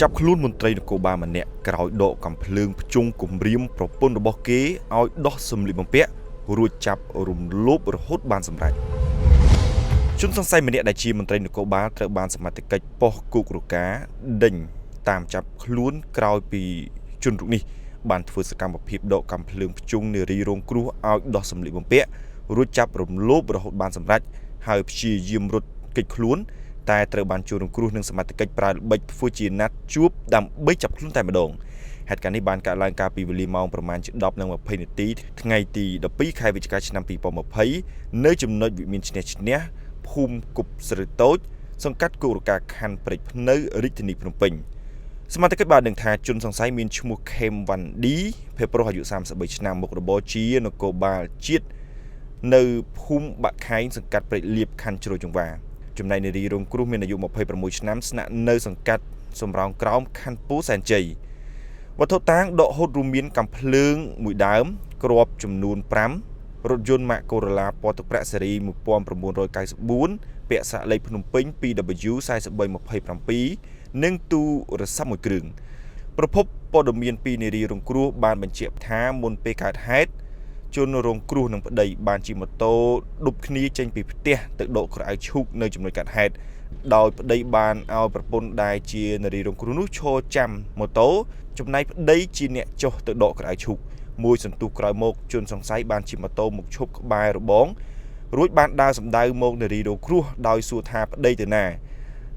ចាប់ខ្លួនមន្ត្រីនគរបាលម្នាក់ក្រោយដកកំភ្លើងភ្ជង់គំរាមប្រពន្ធរបស់គេឲ្យដោះសម្លៀកបំពាក់រួចចាប់រំលោភរហូតបានសម្រេចជនសង្ស័យម្នាក់ដែលជាមន្ត្រីនគរបាលត្រូវបានសមត្ថកិច្ចប៉ុស្តិ៍គោករកាដេញតាមចាប់ខ្លួនក្រោយពីជនរូបនេះបានធ្វើសកម្មភាពដកកំភ្លើងភ្ជង់នារីរងគ្រោះឲ្យដោះសម្លៀកបំពាក់រួចចាប់រំលោភរហូតបានសម្រេចហើយព្យាយាមរត់គេចខ្លួន តែត្រូវបានជួនរងគ្រោះនិងសមត្ថកិច្ចប្រើល្បិចធ្វើជាណាត់ជួបដើម្បីចាប់ខ្លួនតែម្ដងហេតុការណ៍នេះបានកើតឡើងកាលពីវេលាម៉ោងប្រមាណជា10:20នាទីថ្ងៃទី12ខែវិច្ឆិកាឆ្នាំ2020នៅចំណុចវិមានឈ្នះឈ្នះភូមិគប់ស្រីតូចសង្កាត់គោករកាខណ្ឌព្រែកភ្នៅរាជធានីភ្នំពេញសមត្ថកិច្ចបានដឹងថាជនសង្ស័យមានឈ្មោះខេមវ៉ាន់ឌីភេទប្រុសអាយុ33ឆ្នាំមុខរបរជានគរបាលជាតិនៅភូមិបាក់ខែងសង្កាត់ព្រែកលៀបខណ្ឌជ្រោយចង្វាចំណែកនារីរងគ្រោះមានអាយុ26ឆ្នាំស្នាក់នៅសង្កាត់សំរោងក្រោមខណ្ឌពោធិ៍សែនជ័យវត្ថុតាងដកហូតរួមមានកាំភ្លើងមួយដើមគ្រាប់ចំនួន5រថយន្តម៉ាកកូរ៉ូឡាពណ៌ទឹកប្រាក់ស៊េរី1994ពាក់ស្លាកលេខភ្នំពេញ 2W 4327និងទូរស័ព្ទមួយគ្រឿងប្រភពព័ត៌មានពីនារីរងគ្រោះបានបញ្ជាក់ថាមុនពេលកើតហេតុជនរងគ្រោះនិងប្តីបានជិះម៉ូតូឌុបគ្នាចេញពីផ្ទះទៅដកក្រៅឈូកនៅចំណុចកើតហេតុដោយប្តីបានឲ្យប្រពន្ធដែលជានារីរងគ្រោះនោះឈរចាំម៉ូតូចំណែកប្តីជាអ្នកចុះទៅដកក្រៅឈូកមួយសន្ទុះក្រោយមកជនសង្ស័យបានជិះម៉ូតូមកឈប់ក្បែររបងរួចបានដើរសម្ដៅមកនារីរងគ្រោះដោយសួរថាប្តីទៅណា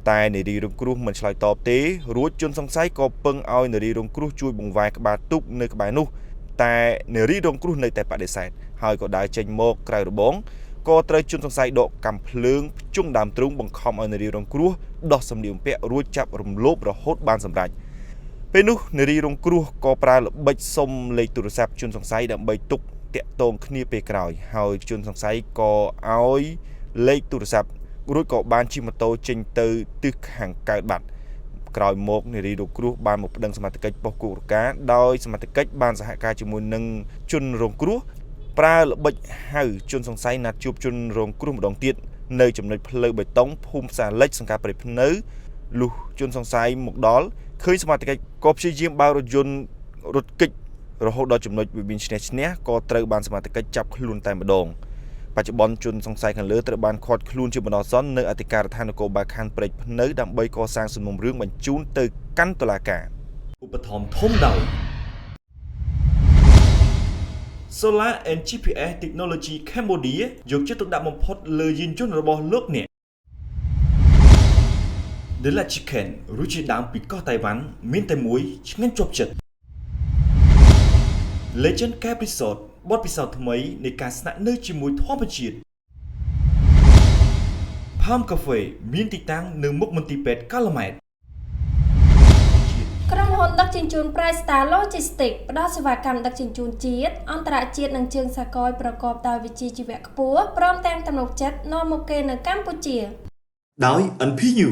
តែនារីរងគ្រោះមិនឆ្លើយតបទេរួចជនសង្ស័យក៏ពឹងឲ្យនារីរងគ្រោះជួយបង្វែរក្បាលទូកនៅក្បែរនោះតែនារីរងគ្រោះនៅតែបដិសេធហើយក៏ដើរចេញមកក្រៅរបងក៏ត្រូវជនសង្ស័យដកកាំភ្លើងភ្ជង់ដើមទ្រូងបង្ខំឲ្យនារីរងគ្រោះដោះសម្លៀកបំពាក់រួចចាប់រំលោភរហូតបានសម្រេចពេលនោះនារីរងគ្រោះក៏ប្រើល្បិចសុំលេខទូរស័ព្ទជនសង្ស័យដើម្បីទុកតាក់ទងគ្នាពេលក្រោយហើយជនសង្ស័យក៏ឲ្យលេខទូរស័ព្ទរួចក៏បានជិះម៉ូតូចេញទៅទិសខាងកើតបាត់ក្រោយមកនារីរងគ្រោះបានមកប្តឹងសមត្ថកិច្ចប៉ុស្តិ៍គោករកាដោយសមត្ថកិច្ចបានសហការជាមួយនឹងជនរងគ្រោះប្រើល្បិចហៅជនសង្ស័យណាត់ជួបជនរងគ្រោះម្ដងទៀតនៅចំណុចផ្លូវបេតុងភូមិផ្សារលិចសង្កាត់ព្រៃភ្នៅលុះជនសង្ស័យមកដល់ឃើញសមត្ថកិច្ចក៏ព្យាយាមបើករថយន្តរត់គេចរហូតដល់ចំណុចវិមានឈ្នះឈ្នះក៏ត្រូវបានសមត្ថកិច្ចចាប់ខ្លួនតែម្ដងបច្ចុប្បន្នជនសង្ស័យខាងលើត្រូវបានឃាត់ខ្លួនជាបណ្ដោះអាសន្ននៅអធិការដ្ឋាននគរបាលខណ្ឌព្រែកភ្នៅដើម្បីកសាងសំណុំរឿងបញ្ជូនទៅកាន់តុលាការឧបត្ថម្ភធំដោយ Solar and GPS Technology Cambodia យកចិត្តទុកដាក់បំផុតលើយានយន្តរបស់លោកអ្នក The La Chicken រសជាតិដើមពីកោះតៃវ៉ាន់មានតែមួយឆ្ងាញ់ជាប់ចិត្ត Legend Cap Resort បទពិសោធន៍ថ្មីនៃការស្នាក់នៅជាមួយធម្មជាតិ Palm Cafe មានទីតាំងនៅមុខមន្ទីរពេទ្យកាឡាម៉ែត ក្រុមហ៊ុនដឹកជញ្ជូន Bright Star Logistics ផ្ដល់សេវាកម្មដឹកជញ្ជូនជាតិអន្តរជាតិនិងជើងសាកលប្រកបដោយវិជ្ជាជីវៈខ្ពស់ព្រមទាំងទំនុកចិត្តនាំមុខគេនៅកម្ពុជា ដោយ NPU